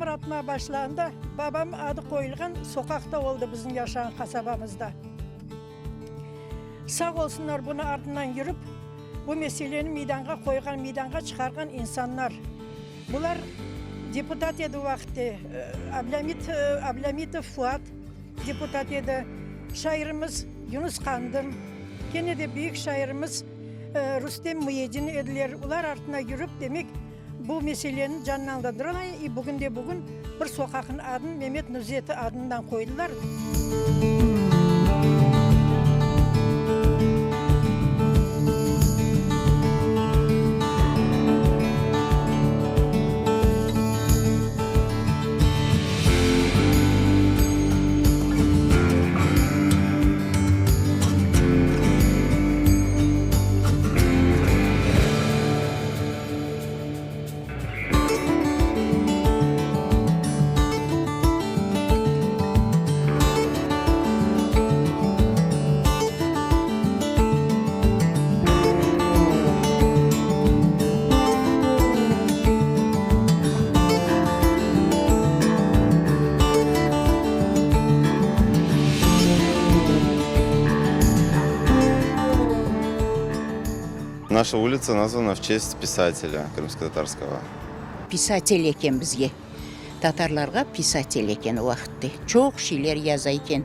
Yağmur atmağa başlağanda babam adı qoyulğan soqaq da oldı bizim yaşağan qasabamızda. Sağ olsunlar bunı artından yürip, bu meseleni meydanğa qoyğan, meydanğa çıqarğan insanlar. Bular deputat edi o vaqıtte, Ablâmit Ablâmitov Fuat deputat edi, şairimiz Yunus Qandım, kene de büyük şairimiz Rustem Muyedin ediler. Olar artına yürip, demek, bu meseleni canlandırdılar i bugünde-bugün bir soqaqnıñ adını Memet Nuzeti adından qoydılar. Наша улица названа в честь писателя крымскотатарского. Pisatel eken bizge, tatarlarğa pisatel eken o vaqıtte. Çoq şeyler yaza eken.